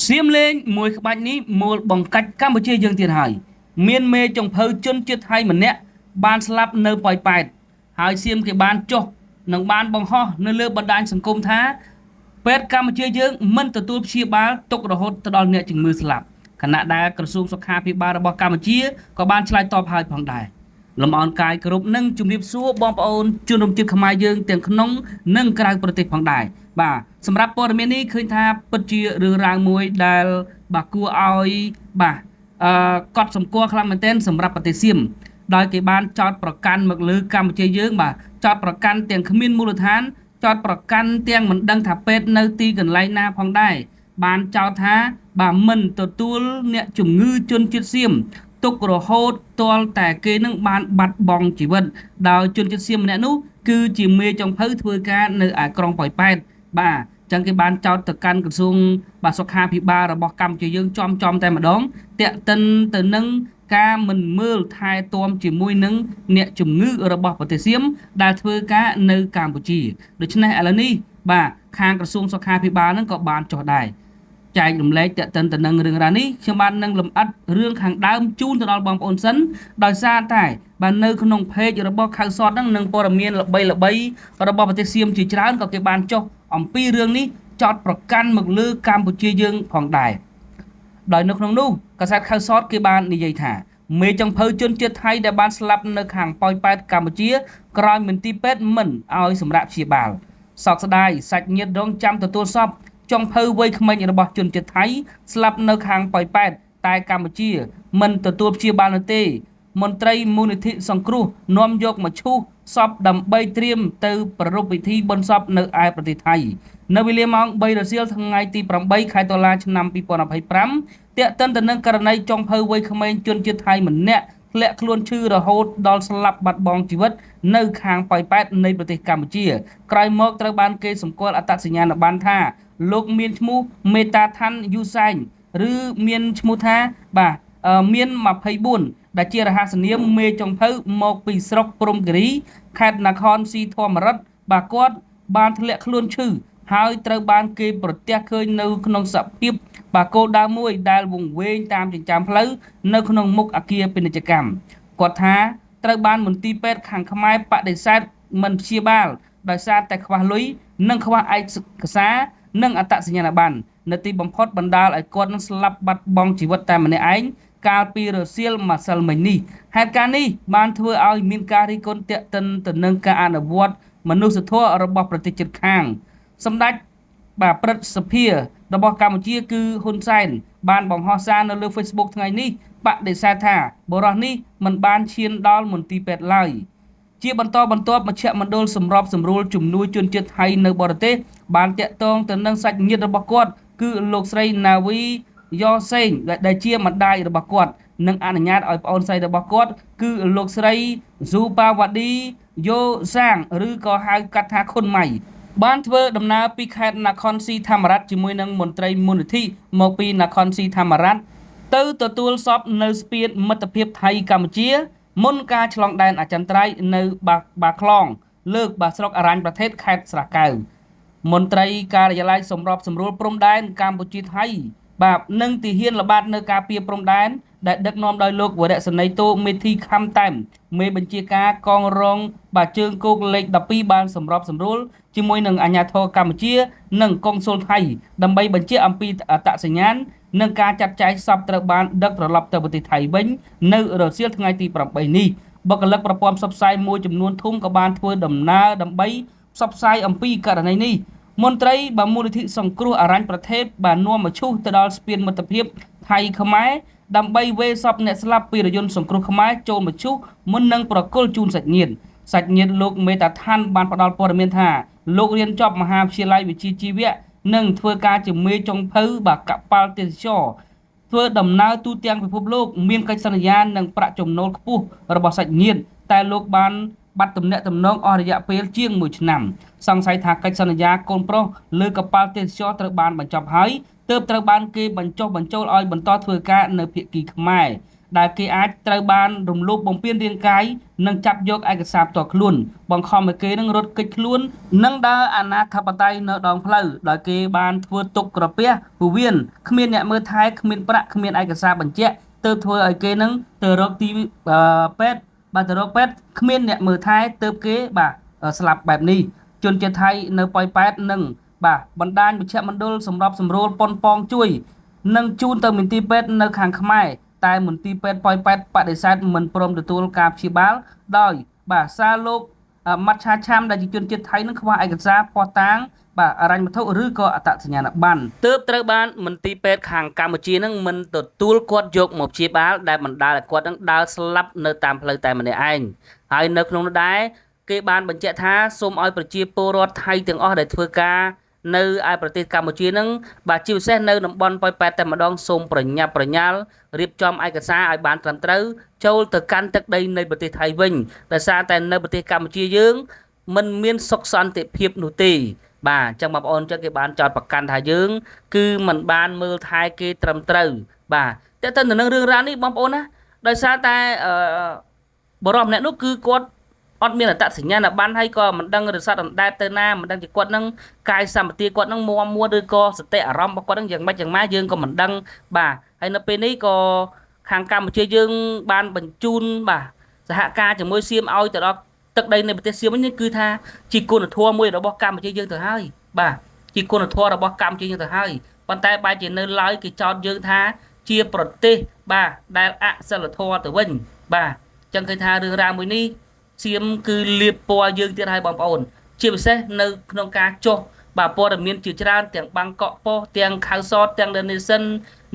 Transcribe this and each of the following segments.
សៀមលេងមួយក្បាច់នេះមូលបង្កាច់កម្ពុជាយើងទៀតហើយមានមេចុងភៅជនជាតិថៃម្នាក់បានស្លាប់នៅប៉ោយប៉ែតហើយសៀមគេបានចុះនិងបានបង្ហោះនៅលើបណ្ដាញសង្គមថាពេទ្យកម្ពុជាយើងមិនទទួលព្យាបាលទុករហូតទៅដល់អ្នកជំងឺស្លាប់ខណៈដែលក្រសួងសុខាភិបាលរបស់កម្ពុជាក៏បានឆ្លើយតបហើយផងដែរលំអរកាយគ្រប់នឹងជំរាបសួរបងប្អូនជនរួមជាតិខ្មែរយើងទាំងក្នុងនិងក្រៅប្រទេសផងដែរបាទសម្រាប់ព័ត៌មាននេះឃើញថាពិតជារឿងរ៉ាវមួយដែលបាទគួរឲ្យបាទកត់សម្គាល់ខ្លាំងមែនទែនសម្រាប់ប្រទេសសៀមដោយគេបានចោទប្រកាន់មកលើកម្ពុជាយើងបាទចោទប្រកាន់ទាំងគ្មានមូលដ្ឋានចោទប្រកាន់ទាំងមិនដឹងថាពេទ្យនៅទីកន្លែងណាផងដែរបានចោទថាបាទមិនទទួលអ្នកជំងឺជនជាតិសៀមទុករហូតទាល់តែគេនឹងបានបាត់បង់ជីវិតដោយជនជាតិសៀមម្នាក់នោះគឺជាមេចុងភៅធ្វើការនៅឯក្រុងប៉ោយប៉ែតបាទចឹងគេបានចោទទៅកាន់ក្រសួងបាទសុខាភិបាលរបស់កម្ពុជាយើងចំចំតែម្ដងតាក់ទិនទៅនឹងការមិនមើលថែទាំជាមួយនឹងអ្នកជំងឺរបស់ប្រទេសសៀមដែលធ្វើការនៅកម្ពុជាដូច្នេះឥឡូវនេះបាទខាងក្រសួងសុខាភិបាលនឹងក៏បានចុះដែរចែករំលែកតាក់ទិនទៅនឹងរឿងរ៉ាវនេះខ្ញុំបាននឹងលម្អិតរឿងខាងដើមជូនទៅដល់បងប្អូនសិនដោយសារតែបាទនៅក្នុង page របស់ខៅសតហ្នឹងនឹងព័ត៌មានល្បីៗរបស់ប្រទេសសៀមជាច្រើនក៏គេបានចុះអំពីរឿងនេះចោទប្រកាន់មកលើកម្ពុជាយើងផងដែរដោយនៅក្នុងនោះកាសែតខៅសតគេបាននិយាយថាមេចុងភៅជនជាតិថៃដែលបានស្លាប់នៅខាងប៉ោយប៉ែតកម្ពុជាក្រោយមន្ទីរពេទ្យមិនឲ្យសម្រាកព្យាបាលសោកស្ដាយសាច់ញាតិរងចាំទទួលសពចុងភៅវ័យក្មេងរបស់ជនជាតិថៃស្លាប់នៅខាងប៉ោយប៉ែតតែកម្ពុជាមិនទទួលព្យាបាលនោះទេមន្ត្រីមូលនិធិសង្គ្រោះនាំយកមកឈូសសពដើម្បីត្រៀមទៅប្រារព្ធពិធីបុណ្យសពនៅឯប្រទេសថៃនៅវេលាម៉ោង3រសៀលថ្ងៃទី8ខែតុលាឆ្នាំ2025ទាក់ទិនទៅនឹងករណីចុងភៅវ័យក្មេងជនជាតិថៃម្នាក់ធ្លាក់ខ្លួនឈឺរហូតដល់ស្លាប់បាត់បង់ជីវិតនៅខាងប៉ោយប៉ែតនៃប្រទេសកម្ពុជាក្រោយមកត្រូវបានគេសម្គាល់អត្តសញ្ញាណប័ណ្ណថាលោកមានឈ្មោះមេតាឋានយូសែងឬមានឈ្មោះថាបាទមាន24ដែលជារហស្សនាមមេចុងភៅមកពីស្រុកព្រំគិរីខេត្តនគរស៊ីធម្មរិទ្ធបាទគាត់បានធ្លាក់ខ្លួនឈឺហើយត្រូវបានគេប្រទះឃើញនៅក្នុងសភាពបាទគោលដៅមួយដែលវង្វេងតាមចិញ្ចើមផ្លូវនៅក្នុងមុខអគារពាណិជ្ជកម្មគាត់ថាត្រូវបានមន្ទីរពេទ្យខាងខ្មែរបដិសេធមិនព្យាបាលដោយសារតែខ្វះលុយនិងខ្វះឯកសារនិងអត្តសញ្ញាណប័ណ្ណនៅទីបំផុតបណ្ដាលឲ្យគាត់នឹងស្លាប់បាត់បង់ជីវិតតែម្នាក់ឯងកាលពីរសៀលម្សិលមិញនេះហេតុការណ៍នេះបានធ្វើឲ្យមានការរិះគន់ទាក់ទិនទៅនឹងការអនុវត្តមនុស្សធម៌របស់ប្រទេសជិតខាងសម្ដេចបាទព្រឹទ្ធសភារបស់កម្ពុជាគឺហ៊ុនសែនបានបង្ហោះសារនៅលើ Facebook ថ្ងៃនេះបដិសេធថាបុរសនេះមិនបានឈានដល់មន្ទីរពេទ្យឡើយជាបន្តបន្ទាប់មជ្ឈមណ្ឌលសម្របសម្រួលជំនួយជនជាតិថៃនៅបរទេសបានតាក់ទងទៅនឹងសាច់ញាតិរបស់គាត់គឺលោកស្រីណាវីយ៉សេងដែលជាម្ដាយរបស់គាត់និងអនុញ្ញាតឲ្យប្អូនស្រីរបស់គាត់គឺលោកស្រីស៊ូប៉ាវ៉ាឌីយ៉ូសាងឬក៏ហៅកាត់ថាខុនម៉ៃបានធ្វើដំណើរពីខេត្តនគរស៊ីធម្មរដ្ឋជាមួយនឹងមន្ត្រីមូលនិធិមកពីនគរស៊ីធម្មរដ្ឋទៅទទួលសពនៅស្ពានមិត្តភាពថៃកម្ពុជាមុនការឆ្លងដែនអចិន្ត្រៃយ៍នៅបាខ្លងលើកបាស្រុកអរញ្ញប្រទេសខេត្តស្រះកែវមន្ត្រីការិយាល័យសម្របសម្រួលព្រំដែនកម្ពុជាថៃបាទនិងទាហានល្បាតនៅការពារព្រំដែនដែលដឹកនាំដោយលោកវរៈសេនីយ៍តូមេធីខំតែមមេបញ្ជាការកងរងបាទជើងគោកលេខ12បានសម្របសម្រួលជាមួយនឹងអាជ្ញាធរកម្ពុជានិងកុងស៊ុលថៃដើម្បីបញ្ជាអំពីអត្តសញ្ញាណនិងការចាត់ចែងសពត្រូវបានដឹកត្រឡប់ទៅប្រទេសថៃវិញនៅរសៀលថ្ងៃទី8នេះបុគ្គលិកប្រព័ន្ធផ្សព្វផ្សាយមួយចំនួនធំក៏បានធ្វើដំណើរដើម្បីផ្សព្វផ្សាយអំពីករណីនេះមន្ត្រីបាទមូលនិធិសង្គ្រោះអរញ្ញប្រទេសបាននាំមកឈូសទៅដល់ស្ពានមិត្តភាពថៃខ្មែរដើម្បីវេសពអ្នកស្លាប់ពីរយន្តសង្គ្រោះខ្មែរចូលមកឈូសមុននឹងប្រគល់ជូនសាច់ញាតិសាច់ញាតិលោកមេតាឋានបានផ្ដល់ព័ត៌មានថាលោករៀនចប់មហាវិទ្យាល័យវិជ្ជាជីវៈនិងធ្វើការជាមេចុងភៅបាទកប៉ាល់ទេសចរធ្វើដំណើរទូទាំងពិភពលោកមានកិច្ចសន្យានិងប្រាក់ចំណូលខ្ពស់របស់សាច់ញាតិតែលោកបានបាត់ទំនាក់ទំនងអស់រយៈពេលជាង1ឆ្នាំសង្ស័យថាកិច្ចសន្យាកូនប្រុសលើកប៉ាល់ទេសចរត្រូវបានបញ្ចប់ហើយទើបត្រូវបានគេបញ្ចុះបញ្ចូលឲ្យបន្តធ្វើការនៅភាគីខ្មែរ ដែលគេអាចត្រូវបានរំលោភបំពានរាងកាយនិងចាប់យកឯកសារផ្ទាល់ខ្លួនបង្ខំឲ្យគេនឹងរត់គេចខ្លួននិងដើរអនាធបត័យនៅដងផ្លូវដោយគេបានធ្វើទុកក្រពះពវៀនគ្មានអ្នកមើលថែគ្មានប្រាក់គ្មានឯកសារបញ្ជាក់ទើបធ្វើឲ្យគេនឹងទៅរកទីពេទ្យបាទទៅរកពេទ្យគ្មានអ្នកមើលថែទើបគេបាទស្លាប់បែបនេះជនជាតិថៃនៅប៉ោយប៉ែតនិងបាទបណ្ដាញមជ្ឈមណ្ឌលសម្របសម្រួលប៉ុនប៉ងជួយនិងជូនទៅមន្ទីរពេទ្យនៅខាងខ្មែរតែមន្ទីរពេទ្យប៉ោយប៉ែតបដិសេធមិនព្រមទទួលការព្យាបាលដោយបាទសារលោកម៉ាត់ឆាឆាំដែលជាជនជាតិថៃនឹងខ្វះឯកសារភស្តុតាងបាទអរញ្ញវត្ថុឬក៏អត្តសញ្ញាណប័ណ្ណទើបត្រូវបានមន្ទីរពេទ្យខាងកម្ពុជានឹងមិនទទួលគាត់យកមកព្យាបាលដែលបណ្ដាលឲ្យគាត់នឹងដើរស្លាប់នៅតាមផ្លូវតែម្នាក់ឯងហើយនៅក្នុងនោះដែរគេបានបញ្ជាក់ថាសូមឲ្យប្រជាពលរដ្ឋថៃទាំងអស់ដែលធ្វើការនៅឯប្រទេសកម្ពុជានឹងបាទជាពិសេសនៅតំបន់ប៉ោយប៉ែតតែម្ដងសូមប្រញាប់ប្រញាល់រៀបចំឯកសារឲ្យបានត្រឹមត្រូវចូលទៅកាន់ទឹកដីនៃប្រទេសថៃវិញដោយសារតែនៅប្រទេសកម្ពុជាយើងមិនមានសុខសន្តិភាពនោះទេបាទអញ្ចឹងបងប្អូនចឹងគេបានចោទប្រកាន់ថាយើងគឺមិនបានមើលថែគេត្រឹមត្រូវបាទតែទៅនឹងរឿងរ៉ាវនេះបងប្អូនណាដោយសារតែបរិសម្នាក់នោះគឺគាត់អត់មានអត្តសញ្ញាណប័ណ្ណហើយក៏មិនដឹងរស័តអណ្ដែតទៅណាមិនដឹងជាគាត់នឹងកាយសម្បទាគាត់នឹងមួមួឬក៏សតិអារម្មណ៍របស់គាត់នឹងយ៉ាងម៉េចយ៉ាងម៉ាយើងក៏មិនដឹងបាទហើយនៅពេលនេះក៏ខាងកម្ពុជាយើងបានបញ្ជូនបាទសហការជាមួយសៀមឲ្យទៅដល់ទឹកដីនៃប្រទេសសៀមវិញគឺថាជាគុណធម៌មួយរបស់កម្ពុជាយើងទៅហើយបាទជាគុណធម៌របស់កម្ពុជាយើងទៅហើយប៉ុន្តែបែរជានៅឡើយគេចោទយើងថាជាប្រទេសបាទដែលអសិលធម៌ទៅវិញបាទអញ្ចឹងឃើញថារឿងរ៉ាវមួយនេះសៀមគឺលៀបពណ៌យើងទៀតហើយបងប្អូនជាពិសេសនៅក្នុងការចុះបាទព័ត៌មានជាច្រើនទាំងបាងកកប៉ុស្តិ៍ទាំងខៅសតទាំង The Nation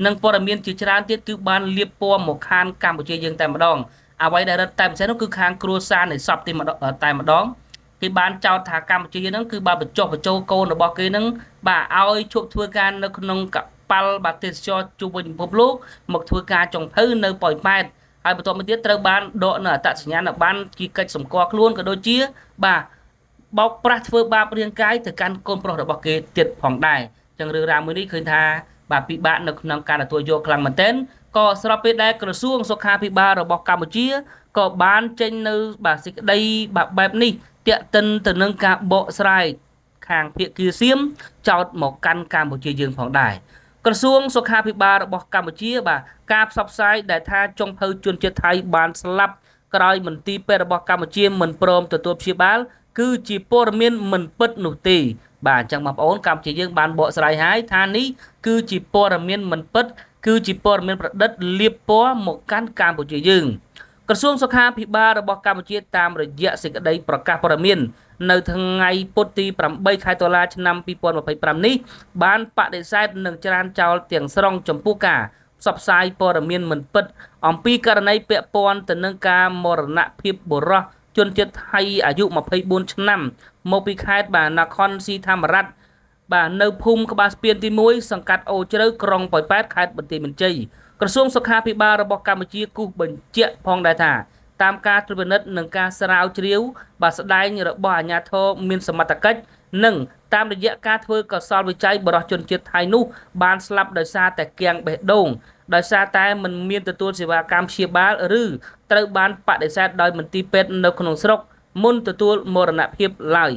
និងព័ត៌មានជាច្រើនទៀតគឺបានលៀបពណ៌មកខានកម្ពុជាយើងតែម្ដងអ្វីដែលរឹតតែពិសេសនោះគឺខាងគ្រួសារនៃសពទីតែម្ដងគេបានចោទថាកម្ពុជាហ្នឹងគឺបានបញ្ចុះបញ្ចូលកូនរបស់គេហ្នឹងបាទឲ្យឈប់ធ្វើការនៅក្នុងកប៉ាល់បាទទេសចរជុំវិញពិភពលោកមកធ្វើការចុងភៅនៅប៉ោយប៉ែតហើយបន្ទាប់មកទៀតត្រូវបានដកនៅអត្តសញ្ញាណប័ណ្ណជាកិច្ចសម្គាល់ខ្លួនក៏ដូចជាបាទបោកប្រាស់ធ្វើបាបរាងកាយទៅកាន់កូនប្រុសរបស់គេទៀតផងដែរចឹងរឿងរ៉ាវមួយនេះឃើញថាបាទពិបាកនៅក្នុងការទទួលយកខ្លាំងមែនទែនក៏ស្របពេលដែលក្រសួងសុខាភិបាលរបស់កម្ពុជាក៏បានចេញនៅបាទសេចក្តីបាទបែបនេះទាក់ទិនទៅនឹងការបកស្រាយខាងភាគីសៀមចោតមកកាន់កម្ពុជាយើងផងដែរក្រសួងសុខាភិបាលរបស់កម្ពុជាបាទការផ្សព្វផ្សាយដែលថាចុងភៅជនជាតិថៃបានស្លាប់ក្រោយមន្ទីរពេទ្យរបស់កម្ពុជាមិនព្រមទទួលព្យាបាលគឺជាព័ត៌មានមិនពិតនោះទេបាទអញ្ចឹងបងប្អូនកម្ពុជាយើងបានបកស្រាយហើយថានេះគឺជាព័ត៌មានមិនពិតគឺជាព័ត៌មានប្រឌិតលៀបពណ៌មកកាន់កម្ពុជាយើងក្រសួងសុខាភិបាលរបស់កម្ពុជាតាមរយៈសេចក្តីប្រកាសព័ត៌មាននៅថ្ងៃពុធទី8ខែតុលាឆ្នាំ2025នេះបានបដិសេធនិងច្រានចោលទាំងស្រុងចំពោះការផ្សព្វផ្សាយព័ត៌មានមិនពិតអំពីករណីពាក់ព័ន្ធទៅនឹងការមរណភាពបុរសជនជាតិថៃអាយុ24ឆ្នាំមកពីខេត្តបាទនគរស៊ីធម្មរៈបាទនៅភូមិក្បាលស្ពានទី1សង្កាត់អូជ្រៅក្រុងប៉ោយប៉ែតខេត្តបន្ទាយមានជ័យក្រសួងសុខាភិបាលរបស់កម្ពុជាគូសបញ្ជាក់ផងដែរថាតាមការត្រួតពិនិត្យនិងការស្រាវជ្រាវបាទស្ដែងរបស់អាជ្ញាធរមានសមត្ថកិច្ចនិងតាមរយៈការធ្វើកសលវិច័យបរិសុជនជាតិថៃនោះបានស្លាប់ដោយសារតែគាំងបេះដូងដោយសារតែមិនមានទទួលសេវាកម្មព្យាបាលឬត្រូវបានបដិសេធដោយមន្ទីរពេទ្យនៅក្នុងស្រុកមុនទទួលមរណភាពឡើយ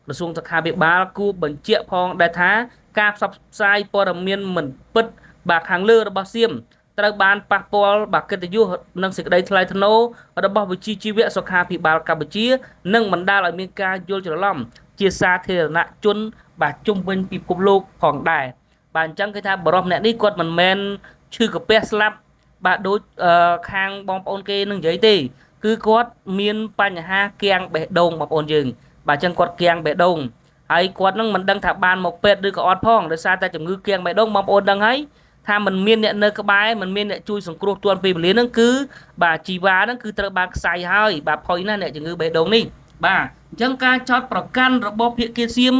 ក្រសួងសុខាភិបាលគួរបញ្ជាក់ផងដែរថាការផ្សព្វផ្សាយព័ត៌មានមិនពិតបាទខាងលើរបស់សៀមត្រូវបានប៉ះពាល់បាទកិត្តិយសនិងសេចក្តីថ្លៃថ្នូររបស់វិជ្ជាជីវៈសុខាភិបាលកម្ពុជានិងបណ្ដាលឲ្យមានការយល់ច្រឡំជាសាធារណជនបាទជុំវិញពិភពលោកផងដែរបាទអញ្ចឹងគឺថាបរិសម្នាក់នេះគាត់មិនមែនឈឺកាពះស្លាប់បាទដូចខាងបងប្អូនគេនឹងនិយាយទេគឺគាត់មានបញ្ហាគាំងបេះដូងបងប្អូនយើងបាទអញ្ចឹងគាត់គាំងបេះដូងហើយគាត់នឹងមិនដឹងថាបានមកពេទ្យឬក៏អត់ផងដោយសារតែជំងឺគាំងបេះដូងបងប្អូនដឹងហើយថាมันមានអ្នកនៅក្បែរมันមានអ្នកជួយសង្គ្រោះទាន់ពេលវេលាហ្នឹងគឺបាទជីវ៉ាហ្នឹងគឺត្រូវបានខ្សែហើយបាទផុយណាស់អ្នកជំងឺបេះដូងនេះបាទអញ្ចឹងការចោទប្រកាន់របស់ភាគីសៀម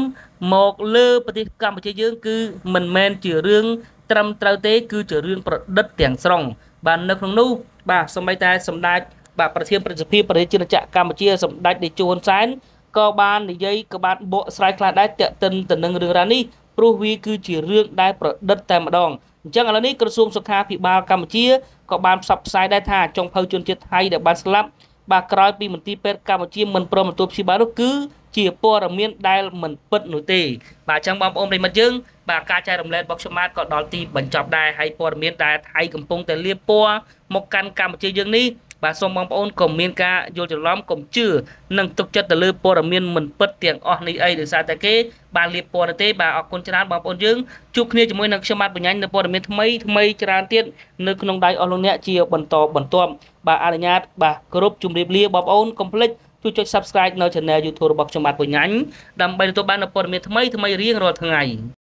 មកលើប្រទេសកម្ពុជាយើងគឺមិនមែនជារឿងត្រឹមត្រូវទេគឺជារឿងប្រឌិតទាំងស្រុងបាទនៅក្នុងនោះបាទសូម្បីតែសម្ដេចបាទប្រធានប្រសិទ្ធភាពប្រជាជាតិកម្ពុជាសម្ដេចតេជោហ៊ុនសែនក៏បាននិយាយក៏បានបកស្រាយខ្លះដែរទាក់ទិនទៅនឹងរឿងរ៉ាវនេះព្រោះវាគឺជារឿងដែលប្រឌិតតែម្ដងអញ្ចឹងឥឡូវនេះក្រសួងសុខាភិបាលកម្ពុជា ក៏បានផ្សព្វផ្សាយដែរថាចុងភៅជនជាតិថៃដែលបានស្លាប់បាទក្រោយពីមន្ទីរពេទ្យកម្ពុជាមិនព្រមទទួលព្យាបាលនោះគឺជាព័ត៌មានដែលមិនពិតនោះទេបាទអញ្ចឹងបងប្អូនប្រិយមិត្តយើងបាទការចែករំលែករបស់ខ្ញុំបាទក៏ដល់ទីបញ្ចប់ដែរហើយព័ត៌មានដែលថៃកំពុងតែលាបពណ៌មកកាន់កម្ពុជាយើងនេះបាទសូមបងប្អូនកុំមានការយល់ច្រឡំកុំជឿនិងទុកចិត្តទៅលើព័ត៌មានមិនពិតទាំងអស់នេះអីដោយសារតែគេបានលាបពណ៌ទេបាទអរគុណច្រើនបងប្អូនយើងជួបគ្នាជាមួយនឹងខ្ញុំបាទបញ្ញាញនៅព័ត៌មានថ្មីថ្មីច្រើនទៀតនៅក្នុងដៃអស់លោកអ្នកជាបន្តបន្ទាប់បាទអនុញ្ញាតបាទគោរពជម្រាបលាបងប្អូនកុំភ្លេចជួយចុច Subscribe នៅ Channel YouTube របស់ខ្ញុំបាទបញ្ញាញដើម្បីទទួលបាននូវព័ត៌មានថ្មីថ្មីរៀងរាល់ថ្ងៃ។